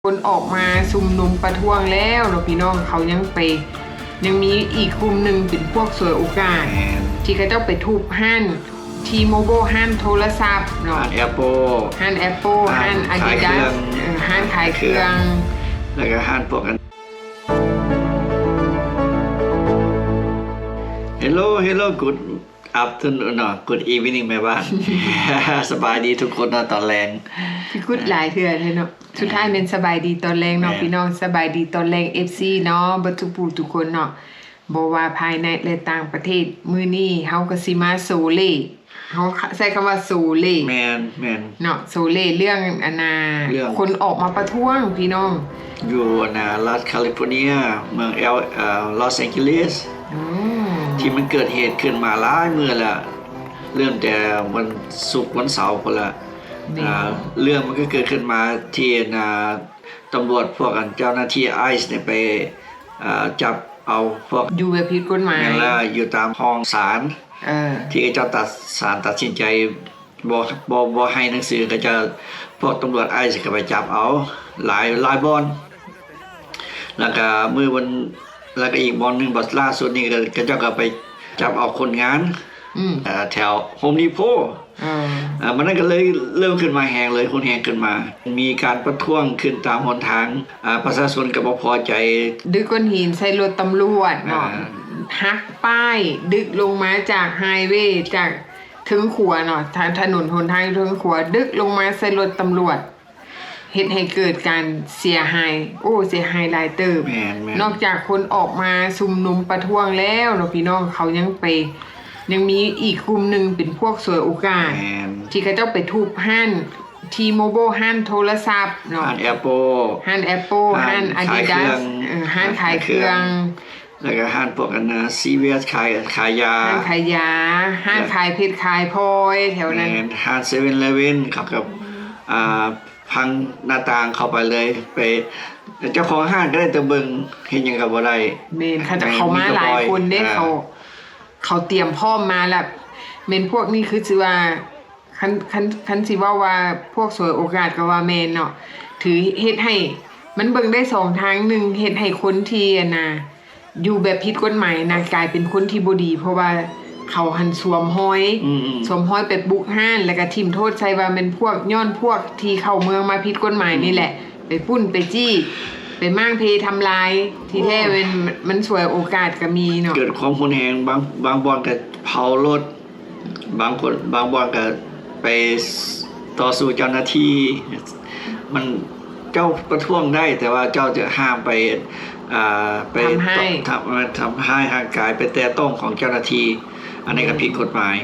ຄົນອອກມາຊຸມນຸມປະທ້ວງແລ້ວເນາະພີ່ນ້ອງ, ເຂົາຍັງໄປ ຍັງມີອີກກຸ່ມໜຶ່ງເປັນພວກສວຍໂອກາດ ແມ່ນ ທີ່ເຂົາເຈົ້າໄປທຸບຮ້ານ T-Mobile ຮ້ານໂທລະສັບເນາະ, ຮ້ານ Apple ຮ້ານ Apple ຮ້ານ ຮ້ານຂາຍເຄື່ອງ Adidas ເອີ ຮ້ານຂາຍເຄື່ອງ ແລ້ວກໍຮ້ານພວກອັນ Hello hello good afternoon ເນາະ good evening ແມ່ບ້ານ ສະບາຍດີທຸກຄົນເນາະຕອນແລງ ຄືກຸດຫຼາຍເທື່ອແທ້ເນາະ. ສຸດທ້າຍແມ່ນສະບາຍດີຕອນແລງເນາະ ແມ່ນ ພີ່ນ້ອງ, ສະບາຍດີຕອນແລງ ເອັຟຊີ ເນາະ ເບິດທຸກຜູ້ທຸກຄົນເນາະ, ບໍ່ວ່າພາຍໃນ ແລະ ຕ່າງປະເທດ. ມື້ນີ້ເຮົາກໍຊິມາໂຊເລ ເຮົາໃຊ້ຄຳວ່າໂຊເລ ແມ່ນ ແມ່ນ ເນາະ, ໂຊເລເລື່ອງອັນນ່າ ເລື່ອງຄົນອອກມາປະທ້ວງ ພີ່ນ້ອງ ຢູ່ອັນນ່າລັດຄາລິຟໍເນຍ ເມືອງແອລ ເອີ ລອສແອງເຈລິສ ອືມ ທີ່ມັນເກີດເຫດຂຶ້ນມາຫຼາຍມື້ແລ້ວ ເລີ່ມແຕ່ວັນສຸກວັນເສົາພຸ້ນລະ. ແມ່ນ ອ່າ ເລື່ອງມັນກໍເກີດຂຶ້ນມາທີ່ອັນນ່າ ຕຳຫຼວດພວກອັນເຈົ້າໜ້າທີ່ໄອສ໌ເນຍໄປ ເອີ ຈັບເອົາພວກ ຢູ່ແບບຜິດກົດໝາຍ ແມ່ນລະ ຢູ່ຕາມຫ້ອງສານ ເອີ ທີ່ເຂົາເຈົ້າຕັດ ສານຕັດສິນໃຈບໍ່ ບໍ່ ບໍ່ໃຫ້ໜັງສື ເຂົາເຈົ້າ ພວກຕຳຫຼວດໄອສ໌ກໍໄປຈັບເອົາຫຼາຍ ຫຼາຍບ່ອນ. ແລ້ວກະມື້ວັນ ແລ້ວກະອີກບ່ອນໜຶ່ງ ບ່ອນລ່າສຸດນີ້ ເຂົາເຈົ້າກໍໄປຈັບເອົາຄົນງານ ອືມ ເອີ ແຖວໂຮມດີໂພ ເອີ ເອີ ມັນນັ້ນກໍເລີຍເລີ່ມຂຶ້ນມາແຮງເລີຍ ຮຸນແຮງຂຶ້ນມາ ມີການປະທ້ວງຂຶ້ນຕາມຫົນທາງ ອາ ປະຊາຊົນກໍບໍ່ພໍໃຈ ດຶກກ້ອນຫີນໃສ່ລົດຕຳຫຼວດເນາະ ເອີ ຫັກປ້າຍ ດຶກລົງມາຈາກໄຮເວ ຈາກເທິງຂົວເນາະ ທາງຖະໜົນຫົນທາງຢູ່ເທິງຂົວ ດຶກລົງມາໃສ່ລົດຕຳຫຼວດ ເຮັດໃຫ້ເກີດການເສຍຫາຍ ໂອ້ ເສຍຫາຍຫຼາຍເຕີບ. ແມ່ນໆ ນອກຈາກຄົນອອກມາຊຸມນຸມປະທ້ວງແລ້ວເນາະ ພີ່ນ້ອງ, ເຂົາຍັງໄປ ຍັງມີອີກກຸ່ມໜຶ່ງເປັນພວກສວຍໂອກາດ ແມ່ນ ທີ່ເຂົາເຈົ້າໄປທຸບຮ້ານ T-Mobile ຮ້ານໂທລະສັບເນາະ, ຮ້ານ Apple ຮ້ານ Apple ຮ້ານ Adidas ເອີ ຮ້ານຂາຍເຄື່ອງ ແລ້ວກໍຮ້ານພວກອັນນ່າ ຊີເວສ ຂາຍ ຂາຍຢາ ຮ້ານຂາຍຢາ ຮ້ານຂາຍເພັດຂາຍພອຍແຖວນັ້ນ ແມ່ນ ຮ້ານເຊເວັນອີເລບເວັນ ເຂົາກໍ ອ່າ ພັງໜ້າຕ່າງເຂົ້າໄປເລີຍ ໄປ ເຈົ້າຂອງຮ້ານກໍໄດ້ແຕ່ເບິ່ງ ເຮັດຫຍັງກໍບໍ່ໄດ້. ແມ່ນ ເຂົາເຈົ້າເຂົ້າມາຫຼາຍຄົນເດ້ ເຂົາ ເຂົາຕຽມພ້ອມມາແລ້ວ. ແມ່ນພວກນີ້ຄືຊິວ່າ ຄັນ ຄັນ ຄັນຊິເວົ້າວ່າພວກສວຍໂອກາດກໍວ່າແມ່ນເນາະ, ຖືເຮັດໃຫ້ ມັນເບິ່ງໄດ້ສອງທາງ, ໜຶ່ງ ເຮັດໃຫ້ຄົນທີ່ ອັນນ່າ ຢູ່ແບບຜິດກົດໝາຍນະ ກາຍເປັນຄົນທີ່ບໍ່ດີ ເພາະວ່າເຂົາຫັ້ນສວມຮອຍ ອືມໆ ສວມຮອຍໄປບຸກຮ້ານ ແລ້ວກໍຖິ້ມໂທດໃສ່ວ່າແມ່ນພວກ ຍ້ອນພວກທີ່ເຂົ້າເມືອງມາຜິດກົດໝາຍນີ້ແຫຼະ ອືມ ໄປປຸ້ນໄປຈີ້ ໄປມ້າງເພທຳລາຍ ທີ່ແທ້ ໂອ້ ແມ່ນມັນສວຍໂອກາດກໍມີເນາະ ເກີດຄວາມຮຸນແຮງ ບາງ ບາງບ່ອນກໍເຜົາລົດ ບາງຄົນ ບາງບ່ອນກໍໄປຕໍ່ສູ້ເຈົ້າໜ້າທີ່ ມັນ ເຈົ້າປະທ້ວງໄດ້ ແຕ່ວ່າເຈົ້າຈະຫ້າມໄປ ອ່າ ໄປ ທຳຮ້າຍ ທຳ ເອີ ທຳຮ້າຍຮ່າງກາຍ ໄປແຕະຕ້ອງຂອງເຈົ້າໜ້າທີ່ ອັນນີ້ກໍຜິດກົດໝາຍ.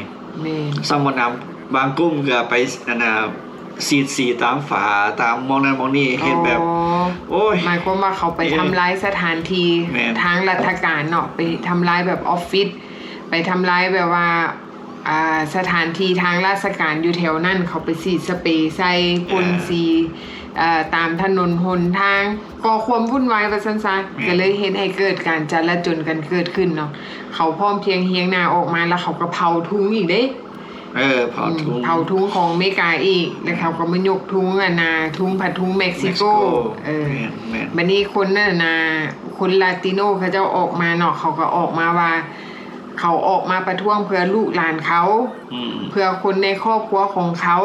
ແມ່ນ ຊ້ຳບໍ່ໜຳ ບາງກຸ່ມກໍໄປ ອັນນ່າ ສີດສີຕາມຝາ ຕາມໝ່ອງນັ້ນໝ່ອງນີ້ ເຮັດແບບ ອໍ ໂອ້ຍ ໝາຍຄວາມວ່າເຂົາໄປ ເອີ ທຳລາຍສະຖານທີ່ ແມ່ນ ທາງລັດຖະການເນາະ ໄປທຳລາຍແບບອອບຟິດ ໄປທຳລາຍແບບວ່າ ອ່າ ສະຖານທີ່ທາງລາຊະການຢູ່ແຖວນັ້ນ ເຂົາໄປສີດສະເປໃສ່ ເອີ ພົ່ນສີ ເອີ ຕາມຖະໜົນຫົນທາງ ກໍ່ຄວາມວຸ່ນວາຍວ່າຊັ້ນຊະ ແມ່ນ ກໍເລີຍເຮັດໃຫ້ເກີດການຈະລາຈົນກັນເກີດຂຶ້ນເນາະ. ເຂົາພ້ອມພຽງຮຽງໜ້າອອກມາ ແລ້ວເຂົາກໍເຜົາທຸງອີກເດ້. ເອີ ເຜົາ ອືມ ທຸງ ເຜົາທຸງຂອງອາເມລິກາອີກ ແລ້ວເຂົາກໍມາຍົກທຸງ ອັນນ່າ ທຸງ ຜ້າທຸງເມັກຊິໂກ ເມັກຊິໂກ ເອີ ແມ່ນໆ ບັດນີ້ຄົນນັ້ນນ່າ ຄົນລາຕິໂນເຂົາເຈົ້າອອກມາເນາະ ເຂົາກໍອອກມາວ່າ ເຂົາອອກມາປະທ້ວງເພື່ອລູກຫຼານເຂົາ ອືມ ເພື່ອຄົນໃນຄອບຄົວຂອງເຂົາ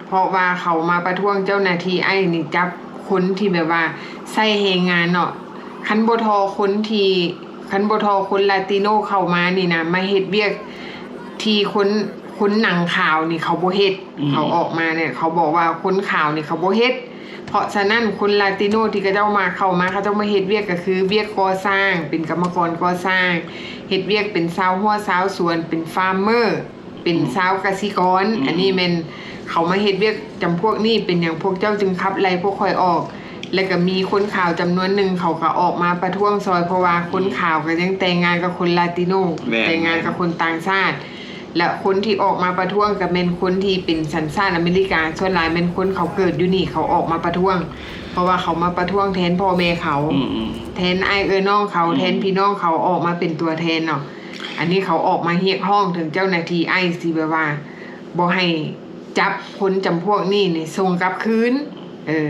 ເພາະວ່າເຂົາມາປະທ້ວງເຈົ້າໜ້າທີ່ໄອສ໌ນີ້ ຈັບຄົນທີ່ແບບວ່າໃຊ້ແຮງງານເນາະ ຄັນບໍ່ທໍ່ຄົນທີ່ ຄັນບໍ່ທໍ່ຄົນລາຕິໂນເຂົ້າມານີ້ນະ ມາເຮັດວຽກທີ່ຄົນ ຄົນໜັງຂາວນີ້ເຂົາບໍ່ເຮັດ ອືມ ເຂົາອອກມານີ້ ເຂົາບອກວ່າຄົນຂາວນີ້ເຂົາບໍ່ເຮັດ. ເພາະສະນັ້ນ ຄົນລາຕິໂນທີ່ເຂົາເຈົ້າມາ ເຂົ້າມາ ເຂົາເຈົ້າມາເຮັດວຽກກໍຄືວຽກກໍ່ສ້າງ ເປັນກຳມະກອນກໍ່ສ້າງ ເຮັດວຽກເປັນຊາວຮົ້ວຊາວສວນ ເປັນຟາມເມີ ເປັນ ອືມ ຊາວກະສິກອນ ອືມ ອັນນີ້ແມ່ນເຂົາມາເຮັດວຽກຈຳພວກນີ້ ເປັນຫຍັງພວກເຈົ້າຈຶ່ງຂັບໄລ່ພວກຂ້ອຍອອກ ແລ້ວກໍມີຄົນຂາວຈຳນວນໜຶ່ງ ເຂົາກໍອອກມາປະທ້ວງຊ່ອຍ ເພາະວ່າຄົນຂາວກໍຍັງແຕ່ງງານກັບຄົນລາຕິໂນ ແມ່ນ ແຕ່ງງານກັບຄົນຕ່າງຊາດ ແລະ ຄົນທີ່ອອກມາປະທ້ວງກໍແມ່ນຄົນທີ່ເປັນສັນຊາດອາເມລິກາ ສ່ວນຫຼາຍແມ່ນຄົນເຂົາເກີດຢູ່ນີ້ ເຂົາອອກມາປະທ້ວງ ເພາະວ່າເຂົາມາປະທ້ວງແທນພໍ່ແມ່ເຂົາ ອືມໆ ແທນອ້າຍເອື້ອຍນ້ອງເຂົາ ອືມ ແທນພີ່ນ້ອງເຂົາ ອອກມາເປັນຕົວແທນເນາະ. ອັນນີ້ເຂົາອອກມາຮຽກຮ້ອງເຖິງເຈົ້າໜ້າທີ່ໄອສ໌ທີ່ແບບວ່າບໍ່ໃຫ້ຈັບຄົນຈຳພວກນີ້ນີ້ສົ່ງກັບຄືນ ເອີ.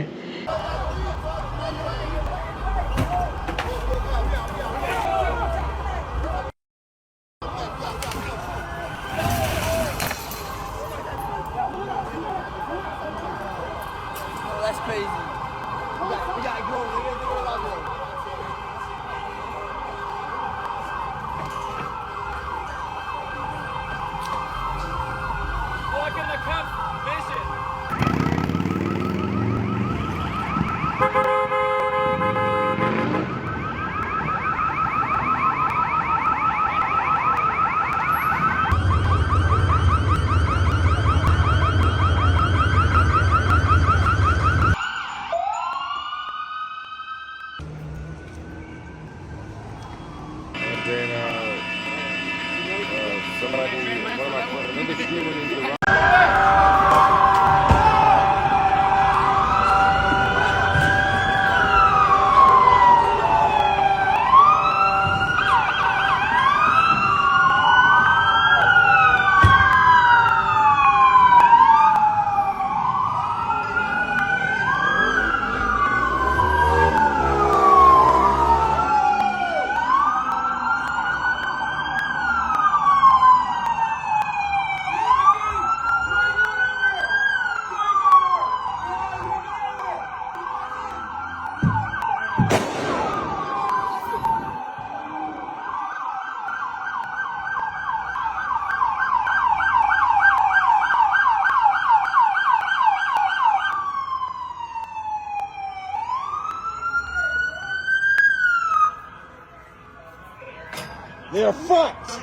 And then, uh, uh, somebody, one of my friends, I think it's you when he's around. They are fucked. Hey,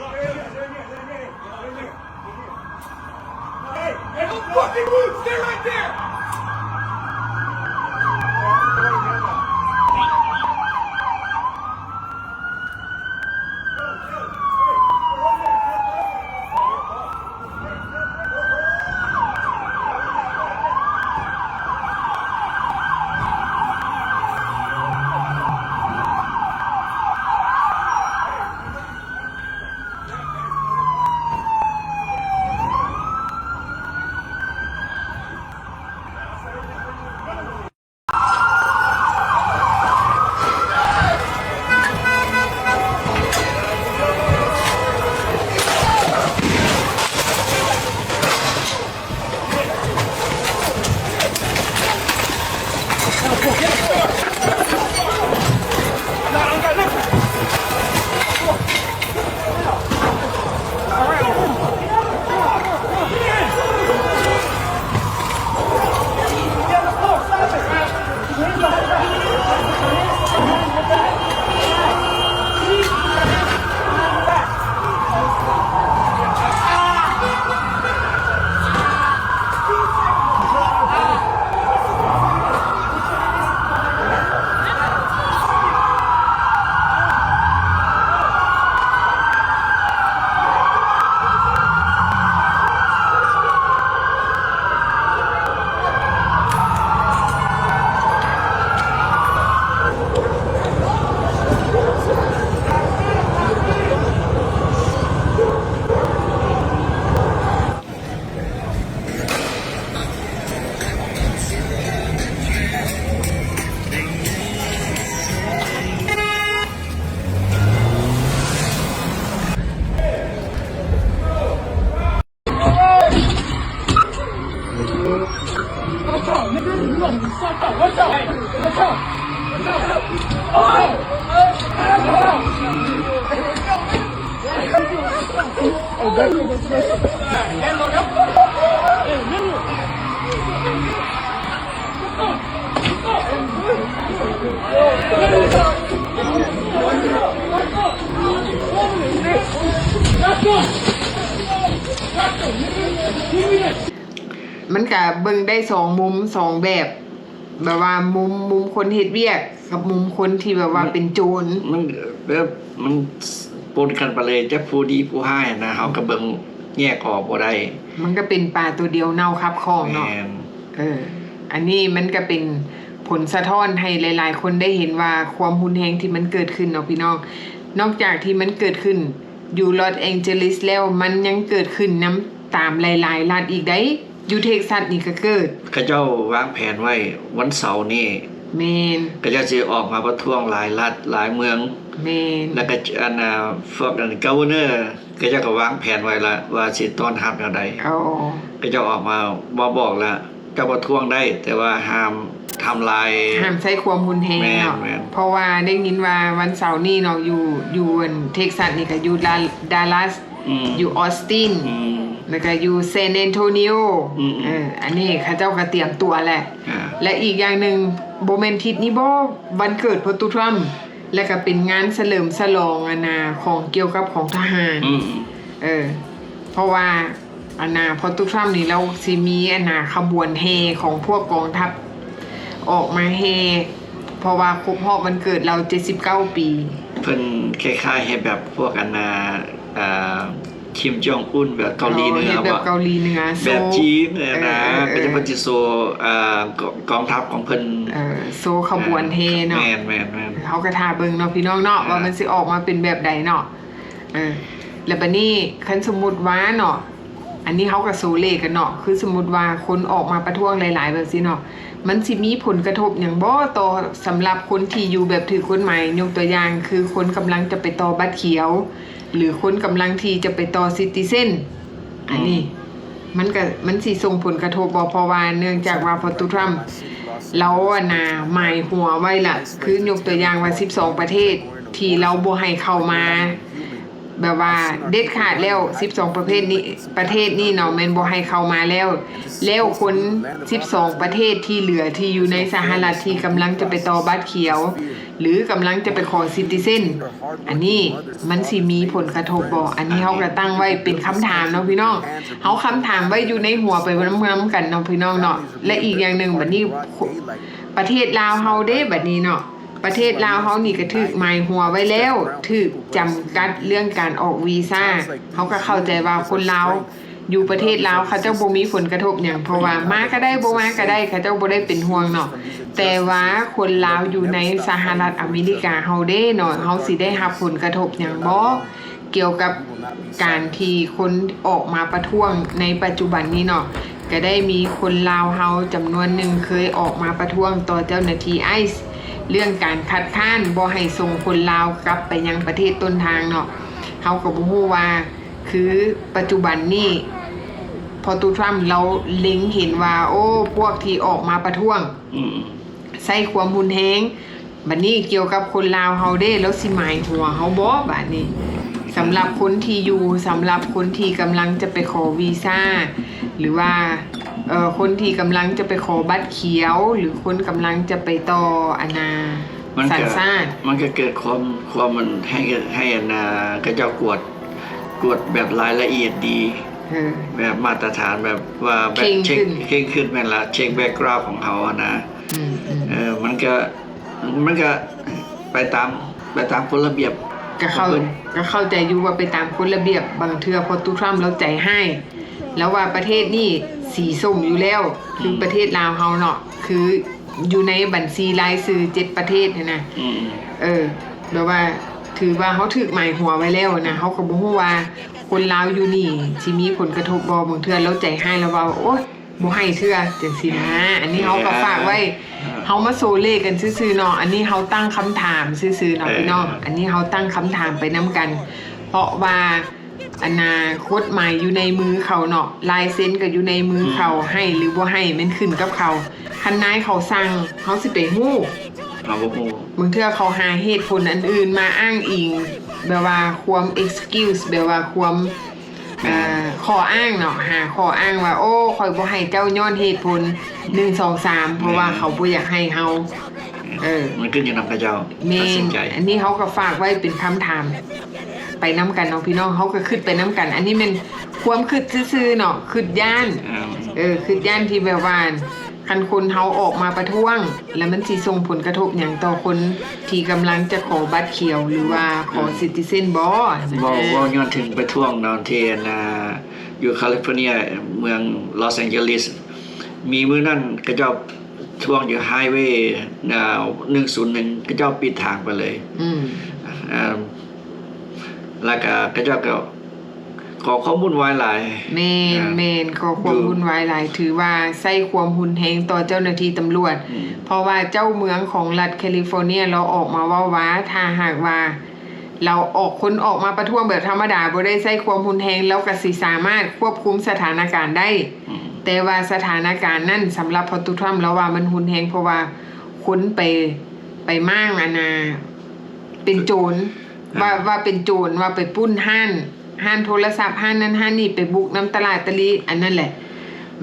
hey, don't fucking move! Stay right there!ມັນກະເບິ່ງໄດ້ສອງມຸມ ສອງແບບ ແບບວ່າມຸມ ມຸມຄົນເຮັດວຽກ ກັບມຸມຄົນທີ່ແບບວ່າ ມັນ ເປັນໂຈນ ມັນແບບ ມັນປົນກັນໄປເລີຍ ຈັກຜູ້ດີຜູ້ຮ້າຍນະ ເຮົາກໍເບິ່ງແຍກອອກບໍ່ໄດ້ ມັນກໍເປັນປາຕົວດຽວເນົ່າຄາບຂອງເນາະ ແມ່ນ ເອີ ອັນນີ້ມັນກໍເປັນຜົນສະທ້ອນໃຫ້ຫຼາຍໆຄົນໄດ້ເຫັນວ່າ ຄວາມຮຸນແຮງທີ່ມັນເກີດຂຶ້ນເນາະພີ່ນ້ອງ ນອກຈາກທີ່ມັນເກີດຂຶ້ນຢູ່ລອດແອງເຈີລິສແລ້ວ ມັນຍັງເກີດຂຶ້ນນຳຕາມຫຼາຍໆລັດອີກໃດ. ຢູ່ເທັກຊັສນີ້ກໍເກີດ ເຂົາເຈົ້າວາງແຜນໄວ້ວັນເສົານີ້ ແມ່ນ ເຂົາເຈົ້າຊິອອກມາປະທ້ວງຫຼາຍລັດຫຼາຍເມືອງ ແມ່ນ ແລ້ວກໍ ອັນ ພວກ ອັນ Governor ເຂົາເຈົ້າກໍວາງແຜນໄວ້ລະວ່າຊິຕ້ອນຮັບແນວໃດ ເຂົາເຈົ້າອອກມາ ມາບອກລະ ເຈົ້າປະທ້ວງໄດ້ ແຕ່ວ່າຫ້າມ ທຳລາຍ ຫ້າມໃຊ້ຄວາມຮຸນແຮງເນາະ ແມ່ນໆ ເພາະວ່າໄດ້ຍິນວ່າວັນເສົານີ້ເນາະ ຢູ່ ຢູ່ອັນເທັກຊັສນີ້ກໍຢູ່ດາ ດາລັສ ອືມ ຢູ່ອອສຕິນ ອືມ ແລ້ວກໍຢູ່ແຊນແອນໂທນິໂອ ອືມໆ ເອີ ອັນນີ້ເຂົາເຈົ້າກໍຕຽມຕົວແຫຼະ ອ່າ ແລະ ອີກຢ່າງໜຶ່ງ ບໍ່ແມ່ນທິດນີ້ບໍ ວັນເກີດພໍ່ຕູ້ທຣຳ ແລະ ກໍເປັນງານສະເຫຼີມສະຫຼອງ ອັນນ່າ ຂອງ ກ່ຽວກັບຂອງທະຫານ ອືມ ເອີ ເພາະວ່າ ອັນນ່າ ພໍ່ຕູ້ທຣຳນີ້ລາວຊິມີ ອັນນ່າ ຂະບວນແຫ່ຂອງພວກກອງທັບອອກມາແຫ່ ເພາະວ່າຄົບຮອບວັນເກີດລາວເຈັດສິບເກົ້າປີ ເພິ່ນຄ້າຍໆເຮັດແບບພວກ ອັນນ່າ ເອີ ຄິມຈອງອຸນ ແບບເກົາຫຼີເໜືອ ເອີ ເຮັດແບບເກົາຫຼີເໜືອ ແບບຈີນ ເອີ ນະ ເອີ ເອີ ເພິ່ນຈະ ເພິ່ນຈະໂຊ ເອີ ກອງທັບຂອງເພິ່ນ ເອີ ໂຊຂະບວນແຫ່ເນາະ ແມ່ນໆໆ ເຮົາກໍຖ້າເບິ່ງເນາະ ພີ່ນ້ອງເນາະ ອ່າ ວ່າມັນຊິອອກມາເປັນແບບໃດເນາະ ເອີ ແລ້ວບັດນີ້ ຄັນສົມມຸດວ່າເນາະ ອັນນີ້ເຮົາກໍໂຊເລກັນເນາະ ຄືສົມມຸດວ່າຄົນອອກມາປະທ້ວງຫຼາຍໆແບບຊີ້ເນາະ ມັນຊິມີຜົນກະທົບຫຍັງບໍ່ຕໍ່ ສຳລັບຄົນທີ່ຢູ່ແບບຖືກກົດໝາຍ? ຍົກຕົວຢ່າງ ຄືຄົນກຳລັງຈະໄປຕໍ່ບັດຂຽວ ຫຼື ຄົນກຳລັງທີ່ຈະໄປຕໍ່ຊິຕິເຊັນ ອັນນີ້ ອືມ ມັນກະ ມັນຊິສົ່ງຜົນກະທົບບໍ່? ເພາະວ່າເນື່ອງຈາກວ່າພໍ່ຕູ້ທຣຳ ລາວ ອັນນ່າ ໝາຍຫົວໄວ້ລະ ຄືຍົກຕົວຢ່າງວ່າ ສິບສອງປະເທດທີ່ລາວບໍ່ໃຫ້ເຂົ້າມາ ແບບວ່າເດັດຂາດແລ້ວ ສິບສອງປະເພດນີ້ ປະເທດນີ້ເນາະ ແມ່ນບໍ່ໃຫ້ເຂົ້າມາແລ້ວ ແລ້ວຄົນສິບສອງປະເທດທີ່ເຫຼືອທີ່ຢູ່ໃນສະຫະລັດທີ່ກຳລັງຈະໄປຕໍ່ບັດຂຽວ ຫຼື ກຳລັງຈະໄປຂໍຊິຕິເຊັນ ອັນນີ້ມັນຊິມີຜົນກະທົບບໍ່? ອັນນີ້ເຮົາກໍຕັ້ງໄວ້ເປັນຄຳຖາມເນາະພີ່ນ້ອງ ເຮົາຄຳຖາມໄວ້ຢູ່ໃນຫົວໄປນຳກັນເນາະພີ່ນ້ອງເນາະ ແລະ ອີກຢ່າງໜຶ່ງ ບັດນີ້ ປະເທດລາວເຮົາເດ້ ບັດນີ້ເນາະ ປະເທດລາວເຮົານີ້ກໍຖືກໝາຍຫົວໄວ້ແລ້ວ ຖືກຈຳກັດເລື່ອງການອອກວີຊາ ເຮົາກໍເຂົ້າໃຈວ່າຄົນລາວຢູ່ປະເທດລາວ ເຂົາເຈົ້າບໍ່ມີຜົນກະທົບຫຍັງ ເພາະວ່າມາກໍໄດ້ ບໍ່ມາກໍໄດ້ ເຂົາເຈົ້າບໍ່ໄດ້ເປັນຫ່ວງເນາະ ແຕ່ວ່າຄົນລາວຢູ່ໃນສະຫະລັດອາເມລິກາເຮົາເດ້ເນາະ ເຮົາຊິໄດ້ຮັບຜົນກະທົບຫຍັງບໍ່? ກ່ຽວກັບການທີ່ຄົນອອກມາປະທ້ວງໃນປັດຈຸບັນນີ້ເນາະ ກະໄດ້ມີຄົນລາວເຮົາຈຳນວນໜຶ່ງເຄີຍອອກມາປະທ້ວງຕໍ່ເຈົ້າໜ້າທີ່ໄອສ໌ ເລື່ອງການຄັດຄ້ານບໍ່ໃຫ້ສົ່ງຄົນລາວກັບໄປຍັງປະເທດຕົ້ນທາງເນາະ ເຮົາກໍບໍ່ຮູ້ວ່າ ຄືປັດຈຸບັນນີ້ ພໍ່ຕູ້ທຣຳລາວເລັງເຫັນວ່າ ໂອ້ ພວກທີ່ອອກມາປະທ້ວງ ອືມ ໃຊ້ຄວາມຮຸນແຮງ ບັດນີ້ກ່ຽວກັບຄົນລາວເຮົາເດ້ ລາວຊິໝາຍຫົວເຮົາບໍ່ບາດນີ້? ສຳລັບຄົນທີ່ຢູ່ ສຳລັບຄົນທີ່ກຳລັງຈະໄປຂໍວີຊາ ຫຼືວ່າ ເອີ ຄົນທີ່ກຳລັງຈະໄປຂໍບັດຂຽວ ຫຼືຄົນກຳລັງຈະໄປຕໍ່ ອັນນ່າ ສັນຊາດ ມັນກໍເກີດຄວາມ ຄວາມມັນໃຫ້ ໃຫ້ ອັນນ່າ ເຂົາເຈົ້າກວດ ກວດແບບລາຍລະອຽດດີ ເອີ ແບບມາດຕະຖານ ແບບວ່າແບບເຊັກ ເຄັ່ງຂຶ້ນ ເຄັ່ງຂຶ້ນ ແມ່ນລະ ເຊັກແບັກກຣາວຂອງເຮົາຫັ້ນນະ ອືມໆ ເອີ ມັນກໍ ມັນກະໄປຕາມ ໄປຕາມກົດລະບຽບ ກະເຂົ້າ ຂອງເພິ່ນ ກະເຂົ້າໃຈຢູ່ວ່າໄປຕາມກົດລະບຽບ ບາງເທື່ອພໍ່ຕູ້ທຣຳລາວໃຈຮ້າຍ ລາວວ່າປະເທດນີ້ສີສົ້ມຢູ່ແລ້ວ ຄື ອືມ ປະເທດລາວເຮົາເນາະ ຄືຢູ່ໃນບັນຊີລາຍຊື່ເຈັດປະເທດຫັ້ນນະ ອືມ ເອີ ແບບວ່າຖືວ່າເຮົາຖືກໝາຍຫົວໄວ້ແລ້ວນະ ເຮົາກໍບໍ່ຮູ້ວ່າຄົນລາວຢູ່ນີ້ຊິມີຜົນກະທົບບໍ່ ບາງເທື່ອລາວໃຈຮ້າຍ ລາວວ່າ ໂອ້ຍ ບໍ່ໃຫ້ເທື່ອ ຈັ່ງຊີ້ນະ ອັນນີ້ເຮົາກໍຝາກໄວ້ ເອີ ເຮົາມາໂຊເລກັນຊື່ໆເນາະ ອັນນີ້ເຮົາຕັ້ງຄຳຖາມຊື່ໆເນາະ ເອີ ພີ່ນ້ອງ ອັນນີ້ເຮົາຕັ້ງຄຳຖາມໄປນຳກັນ ເພາະວ່າ ອັນນ່າ ກົດໝາຍຢູ່ໃນມືເຂົາເນາະ ລາຍເຊັນກໍຢູ່ໃນມືເຂົາ ອືມ ໃຫ້ຫຼືບໍ່ໃຫ້ແມ່ນຂຶ້ນກັບເຂົາ ຄັນນາຍເຂົາສັ່ງ ເຮົາຊິໄປຮູ້ ເຮົາບໍ່ຮູ້ ບາງເທື່ອເຂົາຫາເຫດຜົນອັນອື່ນມາອ້າງອີງ ແບບວ່າຄວາມເອັກສະຄິວສ໌ ແບບວ່າຄວາມ ແມ່ນ ເອີ ຂໍ້ອ້າງເນາະ ຫາຂໍ້ອ້າງວ່າ ໂອ້ ຂ້ອຍບໍ່ໃຫ້ເຈົ້າຍ້ອນເຫດຜົນ ໜຶ່ງ ສອງ ສາມ ເພາະວ່າ ແມ່ນ ເຂົາບໍ່ຢາກໃຫ້ເຮົາ ເອີ ມັນຂຶ້ນຢູ່ນຳເຂົາເຈົ້າ ແມ່ນ ຕັດສິນໃຈ ອັນນີ້ເຮົາກໍຝາກໄວ້ເປັນຄຳຖາມໄປນຳກັນເນາະພີ່ນ້ອງ ເຮົາກໍຄິດໄປນຳກັນ ອັນນີ້ແມ່ນຄວາມຄິດຊື່ໆເນາະ ຄິດຢ້ານ ອ່າ ເອີ ຄິດຢ້ານທີ່ແບບວ່າ ຄັນຄົນເຮົາອອກມາປະທ້ວງ ແລ້ວມັນຊິສົ່ງຜົນກະທົບຫຍັງຕໍ່ຄົນທີ່ກຳລັງຈະຂໍບັດຂຽວ ຫຼືວ່າຂໍ ອືມ ຊິຕິເຊັນບໍ່? ເວົ້າ ເວົ້າຍ້ອນເຖິງປະທ້ວງເນາະ ທີ່ອັນ ອ່າ ຢູ່ຄາລິຟໍເນຍ ເມືອງລອສແອງເຈລິສ ມີມື້ນັ້ນເຂົາເຈົ້າທ້ວງຢູ່ໄຮເວ ອ່າ ໜຶ່ງສູນໜຶ່ງ ເຂົາເຈົ້າປິດທາງໄປເລີຍ ອືມ ອ່າ ແລ້ວກະເຂົາເຈົ້າກໍ ກໍ່ຄວາມວຸ້ນວາຍຫຼາຍ ແມ່ນ ອ່າ ແມ່ນ ກໍ່ຄວາມວຸ້ນວາຍຫຼາຍ ຖືວ່າໃຊ້ຄວາມຮຸນແຮງຕໍ່ເຈົ້າໜ້າທີ່ຕຳຫຼວດ ອືມ ເພາະວ່າເຈົ້າເມືອງຂອງລັດແຄລິຟໍເນຍລາວອອກມາເວົ້າວ່າ ຖ້າຫາກວ່າລາວອອກ ຄົນອອກມາປະທ້ວງແບບທຳມະດາ ບໍ່ໄດ້ໃຊ້ຄວາມຮຸນແຮງ ລາວກໍຊິສາມາດຄວບຄຸມສະຖານະການໄດ້ ອືມ ແຕ່ວ່າສະຖານະການນັ້ນ ສຳລັບພໍ່ຕູ້ທຣຳ ລາວວ່າມັນຮຸນແຮງ ເພາະວ່າຄົນໄປ ໄປມ້າງອັນນ່າ ເປັນໂຈນ ອ່າ ວ່າ ວ່າເປັນໂຈນ ວ່າໄປປຸ້ນຮ້ານ ຮ້ານໂທລະສັບ ຮ້ານນັ້ນຮ້ານນີ້ ໄປບຸກນຳຕະຫຼາດຕະລີ ອັນນັ້ນແຫຼະ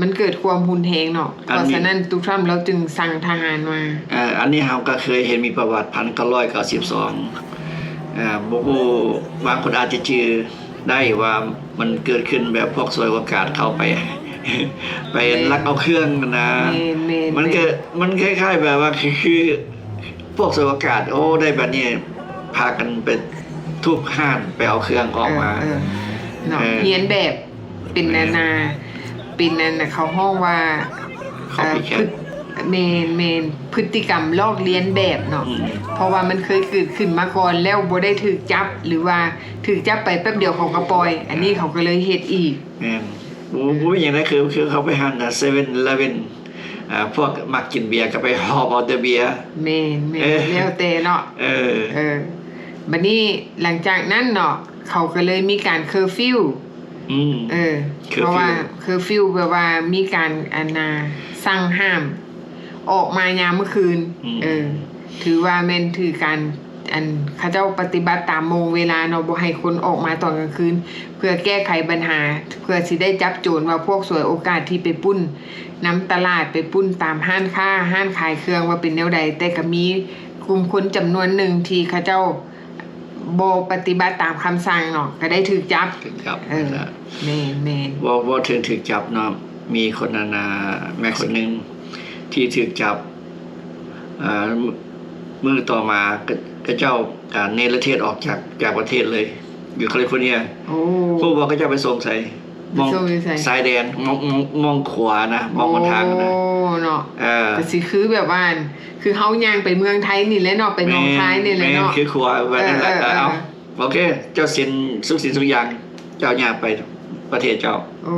ມັນເກີດຄວາມຮຸນແຮງເນາະ. ອັນນີ້ ເພາະສະນັ້ນ ຕູ້ທຣຳລາວຈຶ່ງສັ່ງທະຫານມາ. ເອີ ອັນນີ້ເຮົາກໍເຄີຍເຫັນມີປະຫວັດ ພັນເກົ້າຮ້ອຍເກົ້າສິບສອງ ເອີ ບໍ່ຮູ້ ບາງຄົນອາດຈະຈື່ໄດ້ວ່າ ມັນເກີດຂຶ້ນແບບພວກສວຍໂອກາດເຂົ້າໄປ ໄປ ແມ່ນ ລັກເອົາເຄື່ອງນະ. ແມ່ນໆໆ ມັນກໍ ມັນຄ້າຍໆແບບວ່າ ຄື ຄື ພວກສວຍໂອກາດ ໂອ້ ໄດ້ບາດນີ້ ພາກັນໄປທຸບຮ້ານ ໄປເອົາເຄື່ອງອອກມາ. ເອີ ເອີ ເນາະ ເອີ ຮຽນແບບ ເປັນ ແມ່ນ ອັນນ່າ ເປັນອັນນ່າ ເຂົາຮ້ອງວ່າ Copycat ເອີ ພຶດ ແມ່ນໆ ພຶດຕິກຳລອກລຽນແບບເນາະ. ອືມ ເພາະວ່າມັນເຄີຍເກີດຂຶ້ນມາກ່ອນແລ້ວ ບໍ່ໄດ້ຖືກຈັບ ຫຼືວ່າຖືກຈັບໄປແປັບດຽວເຂົາກໍປ່ອຍ ອັນນີ້ເຂົາກໍເລີຍເຮັດອີກ. ແມ່ນ ບໍ່ ບໍ່ມີຫຍັງໃດ ຄື ຄືເຂົາໄປຮ້ານ Seven Eleven ອ່າ ພວກມັກກິນເບຍກໍໄປຫອບເອົາແຕ່ເບຍ. ແມ່ນໆ ເອີ ແລ້ວແຕ່ເນາະ. ເອີ ເອີ ບັດນີ້ຫຼັງຈາກນັ້ນເນາະ ເຂົາກໍເລີຍມີການເຄີຟິວ. ອືມ ເອີ ເຄີຟິວ ເພາະວ່າເຄີຟິວແບບວ່າມີການ ອັນນ່າ ສັ່ງຫ້າມອອກມາຍາມມື້ຄືນ. ອືມ ເອີ ຖືວ່າແມ່ນຖືການ ອັນ ເຂົາເຈົ້າປະຕິບັດຕາມໂມງເວລາເນາະ ບໍ່ໃຫ້ຄົນອອກມາຕອນກາງຄືນ ເພື່ອແກ້ໄຂບັນຫາ ເພື່ອຊິໄດ້ຈັບໂຈນວ່າພວກສວຍໂອກາດທີ່ໄປປຸ້ນນຳຕະຫຼາດ ໄປປຸ້ນຕາມຮ້ານຄ້າ ຮ້ານຂາຍເຄື່ອງວ່າເປັນແນວໃດ. ແຕ່ກໍມີກຸ່ມຄົນຈຳນວນໜຶ່ງທີ່ເຂົາເຈົ້າບໍ່ປະຕິບັດຕາມຄຳສັ່ງເນາະ ກໍໄດ້ຖືກຈັບ. ຖືກຈັບ ເອີ ແມ່ນໆ ເວົ້າ ເວົ້າເຖິງຖືກຈັບເນາະ ມີຄົນ ອັນນ່າ ແມ່ຄົນໜຶ່ງທີ່ຖືກຈັບ ອ່າ ມື້ ມື້ຕໍ່ມາ ເຂົາ ເຂົາເຈົ້າ ອ່າ ເນລະເທດອອກຈາກ ຈາກປະເທດເລີຍ ຢູ່ຄາລິຟໍເນຍ. ໂອ້ ຮູ້ບໍ່ເຂົາເຈົ້າໄປສົ່ງໃສ? ໄປສົ່ງຢູ່ໃສ? ມອງຊາຍແດນ ມອງ ມອງ ມອງຂົວນະ ມອງຫົນທາງນະ. ໂອ້ ເນາະ ເອີ ກໍຊິຄືແບບວ່າ ຄືເຮົາຍ່າງໄປເມືອງໄທນີ້ແຫຼະເນາະ ໄປໜອງຄາຍນີ້ແຫຼະເນາະ. ແມ່ນ ແມ່ນ ຄືຂົວແບບນັ້ນແຫຼະ. ເອີ ເອີ ເອີ ເອີ ເອົາ ໂອເຄ ເຈົ້າເຊັນທຸກສິ່ງທຸກຢ່າງ ເຈົ້າຍ່າງໄປປະເທດເຈົ້າ. ໂອ້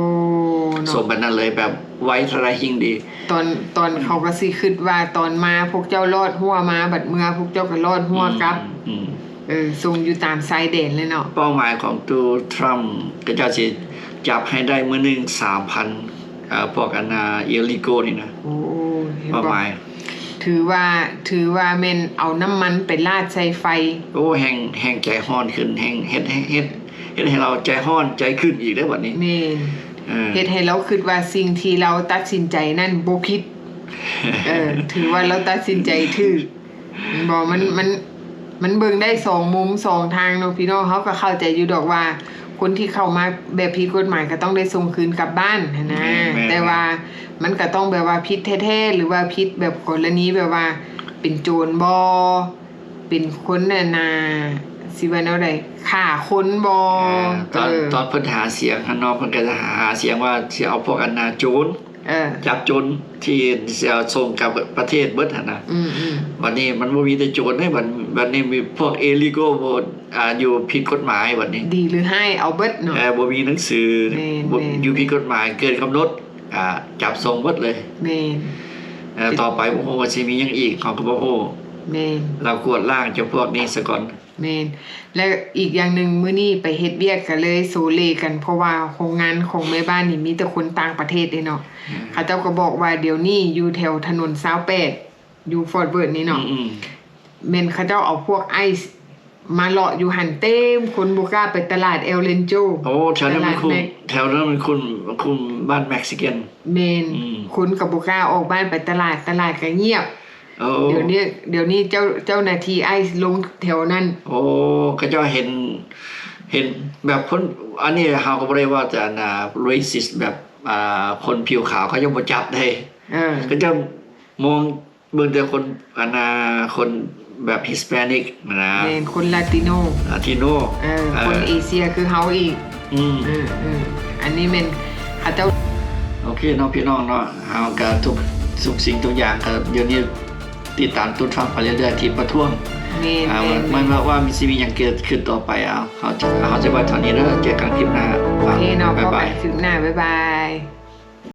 ເນາະ ສົ່ງໄປນັ້ນເລີຍ ແບບໄວທະລາຍຫິ້ງດີ. ຕອນ ຕອນເຂົາກໍຊິຄິດວ່າ ຕອນມາພວກເຈົ້າລອດຮົ້ວມາ ບັດເມືອ ພວກເຈົ້າກໍລອດຮົ້ວກັບ. ອືມ ອືມ ເອີ ສົ່ງຢູ່ຕາມຊາຍແດນເລີຍເນາະ. ເປົ້າໝາຍຂອງຕູ້ທຣຳ ເຂົາເຈົ້າຊິຈັບໃຫ້ໄດ້ມື້ໜຶ່ງສາມພັນ ເອີ ພວກອັນນ່າ illegal ນີ້ນະ. ໂອ້ ເຫັນບໍ່? ເປົ້າໝາຍ ຖືວ່າ ຖືວ່າແມ່ນເອົານ້ຳມັນໄປລາດໃສ່ໄຟ. ໂອ້ ແຮ່ງ ແຮ່ງໃຈຮ້ອນຂຶ້ນ ແຮ່ງເຮັດ ເຮັດ ເຮັດ ເຮັດໃຫ້ລາວໃຈຮ້ອນໃຈຂຶ້ນອີກເດ້ບັດນີ້. ແມ່ນ ເອີ ເຮັດໃຫ້ລາວຄິດວ່າສິ່ງທີ່ລາວຕັດສິນໃຈນັ້ນບໍ່ຜິດ. ເອີ ຖືວ່າລາວຕັດສິນໃຈຖືກ. ແມ່ນບໍ່? ມັນ ເອີ ມັນ ມັນເບິ່ງໄດ້ສອງມຸມສອງທາງເນາະພີ່ນ້ອງ. ເຮົາກໍເຂົ້າໃຈຢູ່ດອກວ່າ ຄົນທີ່ເຂົ້າມາແບບຜິດກົດໝາຍກໍຕ້ອງໄດ້ສົ່ງຄືນກັບບ້ານຫັ້ນນະ. ແມ່ນໆໆ ແຕ່ວ່າມັນກໍຕ້ອງແບບວ່າຜິດແທ້ໆ ຫຼືວ່າຜິດແບບກໍລະນີແບບວ່າເປັນໂຈນບໍ ເປັນຄົນອັນນ່າ ຊິວ່າແນວໃດ ຂ້າຄົນບໍ. ເອີ ຕອນ ເອີ ຕອນເພິ່ນຫາສຽງຫັ້ນເນາະ ເພິ່ນກໍຈະຫາສຽງວ່າຊິເອົາພວກອັນນ່າໂຈນ ເອີ ຈັບໂຈນທີ່ຈະສົ່ງກັບປະເທດເບິດຫັ້ນນະ. ອືມໆ ບັດນີ້ມັນບໍ່ມີແຕ່ໂຈນເດ້ ບັດ ບັດນີ້ມີພວກ illegal ບໍ່ ອ່າ ຢູ່ຜິດກົດໝາຍບັດນີ້. ດີຫຼືຮ້າຍເອົາເບິດເນາະ. ເອີ ບໍ່ມີໜັງສື ແມ່ນໆ ຢູ່ຜິດກົດໝາຍເກີນກຳນົດ ອ່າ ຈັບສົ່ງເບິດເລີຍ. ແມ່ນ ເອີ ຕໍ່ໄປບໍ່ຮູ້ວ່າຊິມີຫຍັງອີກ ເຮົາກໍບໍ່ຮູ້. ແມ່ນ ລາວກວດລ້າງເຈົ້າພວກນີ້ສາກ່ອນ. ແມ່ນ ແລະ ອີກຢ່າງໜຶ່ງ ມື້ນີ້ໄປເຮັດວຽກກໍເລີຍໂຊເລກັນ ເພາະວ່າໂຮງງານຂອງແມ່ບ້ານນີ້ມີແຕ່ຄົນຕ່າງປະເທດເດ້ເນາະ. ອືມ ເຂົາເຈົ້າກໍບອກວ່າດຽວນີ້ຢູ່ແຖວຖະໜົນຊາວແປດ ຢູ່ Fort Worth ນີ້ເນາະ. ອືມໆ ແມ່ນເຂົາເຈົ້າເອົາພວກໄອສ໌ມາເລາະຢູ່ຫັ້ນເຕັມ ຄົນບໍ່ກ້າໄປຕະຫຼາດ El Rancho. ໂອ້ ແຖວນັ້ນມັນຄຸ້ມ ຕະຫຼາດແມັກ ແຖວນັ້ນມັນຄຸ້ມ ຄຸ້ມບ້ານເມັກຊິເກັນ. ແມ່ນ ອືມ ຄົນກໍບໍ່ກ້າອອກບ້ານໄປຕະຫຼາດ ຕະຫຼາດກໍງຽບ. ໂອ້ ດຽວນີ້ ດຽວນີ້ເຈົ້າ ເຈົ້າໜ້າທີ່ໄອສ໌ລົງແຖວນັ້ນ. ໂອ້ ເຂົາເຈົ້າເຫັນ ເຫັນແບບຄົນ ອັນນີ້ເຮົາກໍບໍ່ໄດ້ເວົ້າແຕ່ອັນນ່າ racist ແບບ ອ່າ ຄົນຜິວຂາວ ເຂົາເຈົ້າບໍ່ຈັບເດ້. ເອີ ເຂົາເຈົ້າມອງເບິ່ງແຕ່ຄົນ ອັນນ່າ ຄົນແບບ Hispanic ນະ. ແມ່ນ ຄົນ Latino Latino ເອີ ເອີ ຄົນເອເຊຍຄືເຮົາອີກ. ອືມ ເອີ ເອີ ອັນນີ້ແມ່ນເຂົາເຈົ້າ. ໂອເຄເນາະ ພີ່ນ້ອງເນາະ ເຮົາກໍທຸກ ທຸກສິ່ງທຸກຢ່າງກໍດຽວນີ້ຕິດຕາມຕູ້ທຣຳໄປເລື້ອຍໆ ທີ່ປະທ້ວງ. ແມ່ນ ອ່າ ແມ່ນ ມັນວ່າ ວ່າມັນຊິມີຫຍັງເກີດຂຶ້ນຕໍ່ໄປ ເອົາ ເຮົາຈະ ເຮົາຈະໄວ້ເທົ່ານີ້ເດີ ເຈີກັນຄລິບໜ້າ. ໂອເຄເນາະ ພໍ້ກັນຄລິບໜ້າ ບາຍບາຍ.